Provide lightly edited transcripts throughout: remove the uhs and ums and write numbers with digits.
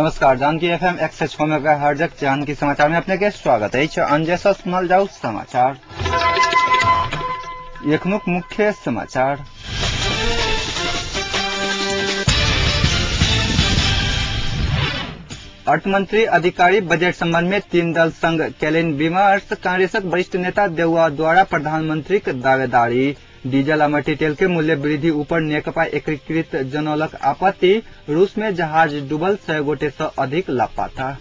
नमस्कार, Janaki FM 106 megahertz Janaki समाचार में अपने के स्वागत है। अंजय से सुनल जाऊ समाचार। एखनुक मुख्य समाचार। अर्थमंत्री अधिकारी बजट संबंध में तीन दल संग कैलनि विमर्श। कांग्रेसक वरिष्ठ नेता देउवा द्वारा प्रधानमंत्रीक दावेदारी। डीजल आ मट्टीतेल के मूल्य वृद्धि ऊपर नेकपा एकीकृत जनौलक आपत्ति। रूस में जहाज डूबल 100 गोटे से अधिक लापता।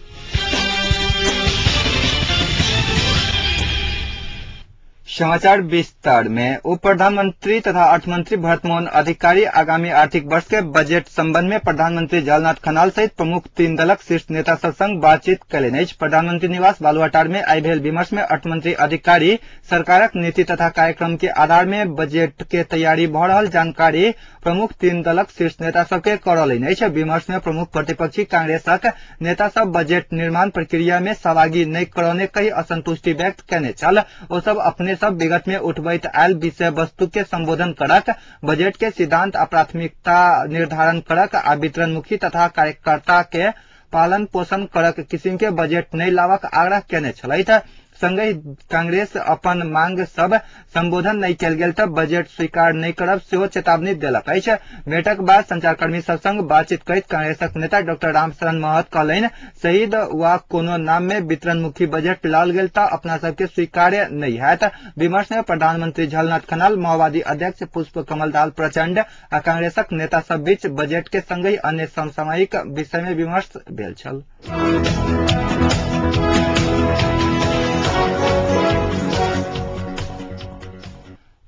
समाचार विस्तार में उप प्रधानमंत्री तथा अर्थमंत्री भरतमोहन अधिकारी आगामी आर्थिक वर्ष के बजट संबंध में प्रधानमंत्री झलनाथ खनाल सहित प्रमुख तीन दलक शीर्ष नेता सब संग बातचीत कयलनि अछि। प्रधानमंत्री निवास बालुवाटार में आइ भेल विमर्श में अर्थमंत्री अधिकारी सरकारक नीति तथा कार्यक्रम के आधार में बजट के तैयारी भ रहल जानकारी प्रमुख तीन दलक शीर्ष नेता सबके करौलनि अछि। विमर्श में प्रमुख प्रतिपक्षी कांग्रेसक नेता सब बजट निर्माण प्रक्रिया में सहभागी नहि करौने कहि असंतुष्टि व्यक्त कयने छल। ओ सब अपने सब विगत में उठबैत आयल विषय वस्तु के संबोधन करक, बजट के सिद्धांत आ प्राथमिकता निर्धारण करक आ वितरणमुखी तथा कार्यकर्ता के पालन पोषण करक किसिम के बजट नहि लावक आग्रह केने छलथि। संगहि कांग्रेस अपन मांग सब संबोधन नहि कयल गेल तऽ बजट स्वीकार नहि करब सेहो चेतावनी देलक अछि। भेंटक बाद संचारकर्मी सब संग बातचीत करैत कांग्रेसक नेता डॉक्टर रामशरण महत कहलनि, शहीद वा कोनो नाम में वितरणमुखी बजट लाओल गेल तऽ अपना सबके स्वीकार्य नहि हैत। विमर्श में प्रधानमंत्री झलनाथ खनाल, माओवादी अध्यक्ष पुष्प कमल दाहाल प्रचंड आ कांग्रेसक नेता सब बीच बजट के संगहि अन्य समसामयिक विषय में विमर्श भेल छल।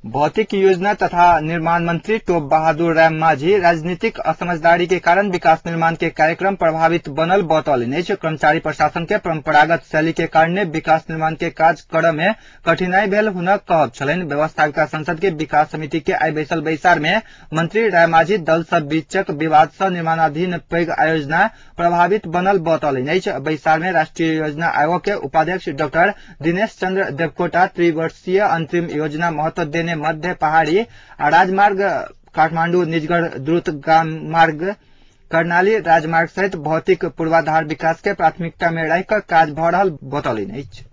भौतिक योजना तथा निर्माण मंत्री टोप बहादुर राय माझी राजनीतिक असमझदारी के कारण विकास निर्माण के कार्यक्रम प्रभावित बनल बतौलनि अछि। कर्मचारी प्रशासन के परंपरागत शैली के कारण विकास निर्माण के काज करय में कठिनाई भेल हुनक कहब छलनि। व्यवस्थापिका संसद के विकास समिति के आइ बैसल बैसार में मंत्री राय माझी दल सब बीचक विवाद सँ निर्माणाधीन पैघ आयोजना प्रभावित बनल बतौलनि अछि। बैसार में राष्ट्रीय योजना आयोग के उपाध्यक्ष डॉक्टर दिनेश चंद्र देवकोटा त्रिवर्षीय अंतरिम योजना महत्व देने मध्य पहाड़ी आ राजमार्ग काठमांडू निजगढ़ द्रुतगामी मार्ग कर्णाली राजमार्ग सहित भौतिक पूर्वाधार विकास के प्राथमिकता में राखि कऽ काज भऽ रहल बतौलनि अछि।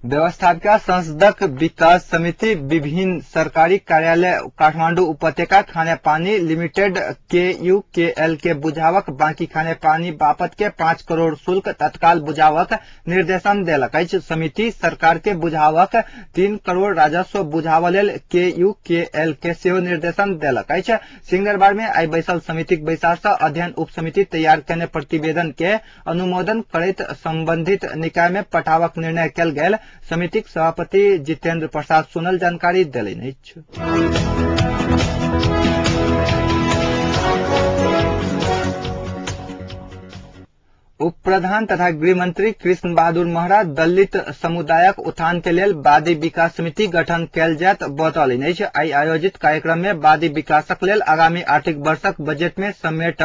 व्यवस्थापिका संसदक विकास समिति विभिन्न सरकारी कार्यालय काठमांडू उपत्यका खानेपानी लिमिटेड KUKL के बुझावक बाकी खानेपानी बापत के 5 करोड़ शुल्क तत्काल बुझावक निर्देशन देलक अछि। समिति सरकार के बुझावक 3 करोड़ राजस्व बुझाव लेल KUKL के सेहो निर्देशन देलक अछि। सिंहदरबार में आइ बैसल समितिक बैसार सँ अध्ययन उप समिति तैयार केने प्रतिवेदन के अनुमोदन करैत संबंधित निकाय में पठावक निर्णय कयल गेल। समितिक सभापति जितेंद्र प्रसाद सोनल जानकारी देलनि अछि। उप प्रधान तथा गृहमंत्री कृष्ण बहादुर महरा दलित समुदायक उत्थान के लेल वादी विकास समिति गठन कयल जायत बतौलनि अछि। आइ आयोजित कार्यक्रम में वादी विकासक लेल आगामी आर्थिक वर्षक बजट में समेट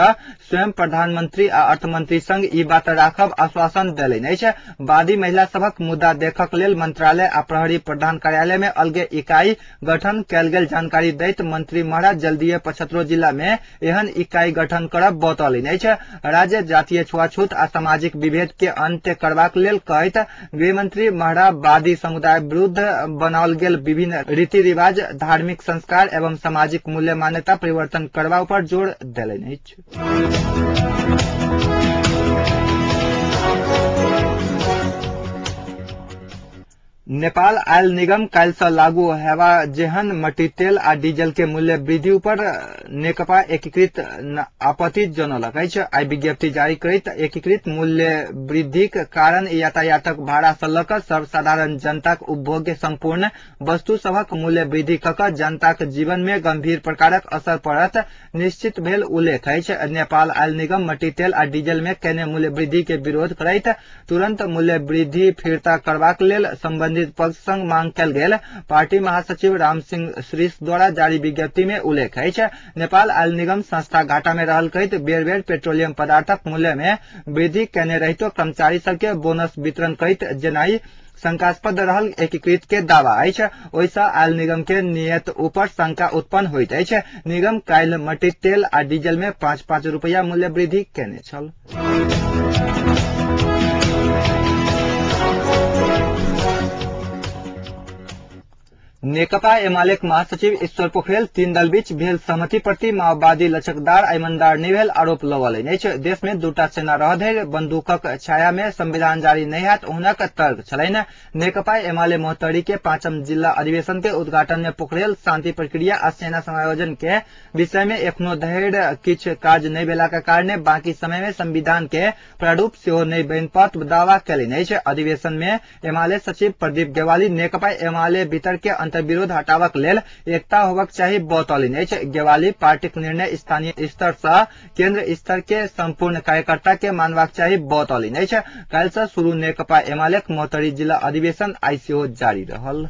स्वयं प्रधानमंत्री आ अर्थमंत्री संग ई बात राखब आश्वासन देलनि अछि। वादी महिला सभक मुद्दा देखक लेल मंत्रालय आ प्रहरी प्रधान कार्यालय में अलगे इकाई गठन कयल गेल जानकारी दैत मंत्री महरा जल्दीए 75 जिला में एहन इकाई गठन करब बतौलनि अछि। राज्य जातीय छुआछूत आ सामाजिक विभेद के अंत्य करबाक लेल कहैत गृहमंत्री महरा वादी समुदाय विरुद्ध बनाओल गेल विभिन्न रीति रिवाज, धार्मिक संस्कार एवं सामाजिक मूल्य मान्यता परिवर्तन करबा पर जोर देलनि अछि। नेपाल आयल निगम काल्हि सँ लागू हेवा जेहन मट्टीतेल आ डीजल के मूल्य वृद्धि ऊपर नेकपा एकीकृत आपत्ति जनौलक अछि। आइ विज्ञप्ति जारी करैत एकीकृत मूल्य वृद्धिक कारण यातायातक भाड़ा सँ लऽ कऽ सर्वसाधारण जनताक उपभोग्य संपूर्ण वस्तु सभक मूल्य वृद्धि कऽ कऽ जनताक जीवन में गंभीर प्रकारक असर पड़त निश्चित भेल उल्लेख अछि। नेपाल आयल निगम मट्टीतेल आ डीजल में केने मूल्य वृद्धि के विरोध करैत तुरंत मूल्य वृद्धि फिर्ता करबाक लेल संबंधित संबंधित पक्ष संग मांग कयल गेल पार्टी महासचिव राम सिंह श्रीष द्वारा जारी विज्ञप्ति में उल्लेख अछि। नेपाल आयल निगम संस्था घाटा में रहल कहैत बेर बेर पेट्रोलियम पदार्थक मूल्य में वृद्धि केने रहितो कर्मचारी सबके बोनस वितरण करैत जेनाई शंकास्पद रहल एकीकृत के दावा अछि। ओहिसँ आयल निगम के नियत ऊपर शंका उत्पन्न होइत अछि। निगम काल्हि मट्टी तेल आ डीजल में 5-5 रुपया मूल्य वृद्धि केने छल। नेकपा एमालेक महासचिव ईश्वर पोखरेल तीन दल बीच भेल सहमति प्रति माओवादी लचकदार आ ईमानदार नहि भेल आरोप लगौलनि अछि। देश में दूटा सेना रह धरि बंदूकक छाया में संविधान जारी नहि होयत हुनक तर्क छलनि। नेकपा एमाले महोत्तरी के 5म जिला अधिवेशन के उद्घाटन में पोखरेल शांति प्रक्रिया आ सेना समायोजन के विषय में एखनो धरि किछु काज नहि भेलाक कारणे बाकी समय में संविधान के प्रारूप सेहो नहि बनि पाओत दावा कयलनि अछि। अधिवेशन में एमाले सचिव प्रदीप गेवाली नेकपा एमाले भीतर के विरोध हटावक लेल एकता होबक चाही बतौलनि अछि। गेवाली पार्टीक निर्णय स्थानीय स्तर सँ केंद्र स्तर के संपूर्ण कार्यकर्ता के मानबाक चाही बतौलनि अछि। काल्हि सँ शुरू नेकपा एमालेक महोत्तरी जिला अधिवेशन आइ सेहो जारी रहल।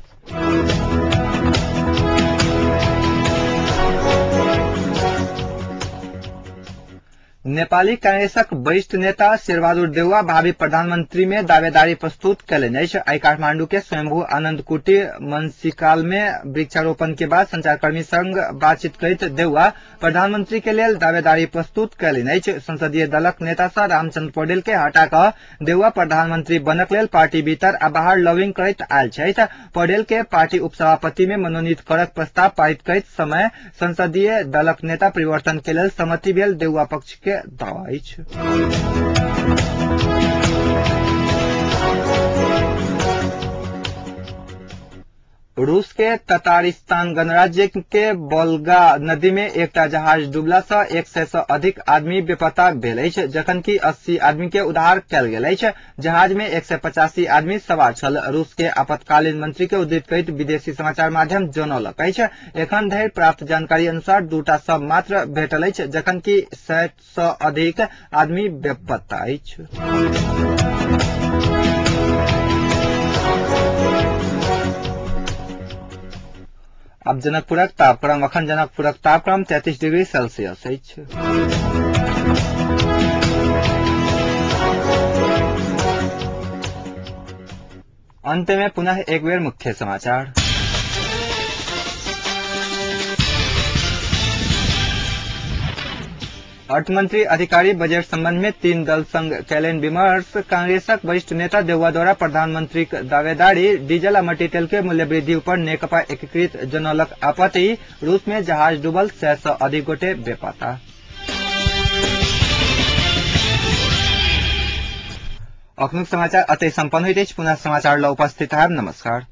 नेपाली कांग्रेसक वरिष्ठ नेता शेरबहादुर देउवा भावी प्रधानमंत्री में दावेदारी प्रस्तुत कयलनि अछि। आइ काठमांडू के स्वयंभू आनंद कुटी मनसिकाल में वृक्षारोपण के बाद संचारकर्मी संग बातचीत करैत देउवा प्रधानमंत्री के लेल दावेदारी प्रस्तुत कयलनि अछि। संसदीय दलक नेता सँ रामचंद्र पौडेल के हटा कऽ देउवा प्रधानमंत्री बनक लेल पार्टी भीतर आ बाहर लॉबिंग करैत आयल छथि। पौडेल के पार्टी उपसभापति में मनोनीत करक प्रस्ताव पारित करैत समय संसदीय दलक नेता परिवर्तन के लेल सहमति भेल देउवा पक्ष के दावा अछि। रूस के ततारिस्तान गणराज्य के वोल्गा नदी में एकटा जहाज डूबला सँ 100 सँ अधिक आदमी बेपता भेल अछि, जखन कि 80 आदमी के उद्धार कयल गेल अछि। जहाज में 185 आदमी सवार छल। रूस के आपातकालीन मंत्री के उद्धृत करैत विदेशी समाचार माध्यम जनौलक अछि। एखन धरि प्राप्त जानकारी अनुसार 2टा शव मात्र भेटल अछि, जखन कि 100 सँ अधिक आदमी बेपता अछि। अब जनकपुरक तापक्रम। अखन जनकपुरक तापक्रम 33 डिग्री सेल्सियस अछि। अंत में पुनः एक बेर मुख्य समाचार। अर्थमंत्री अधिकारी बजट संबंध में 3 दल संग कयलनि विमर्श। कांग्रेसक वरिष्ठ नेता देउवा द्वारा प्रधानमंत्रीक दावेदारी। डीजल आ मट्टी तेल के मूल्य वृद्धि ऊपर नेकपा एकीकृत जनौलक आपत्ति। रूस में जहाज डूबल 100 सँ अधिक गोटे बेपता। अखनुक समाचार अतै सम्पन्न होइत अछि। पुनः समाचार ल उपस्थित हैब। नमस्कार।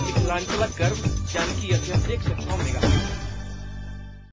मिथिलांचलक गर्व जानकी एफएम 106।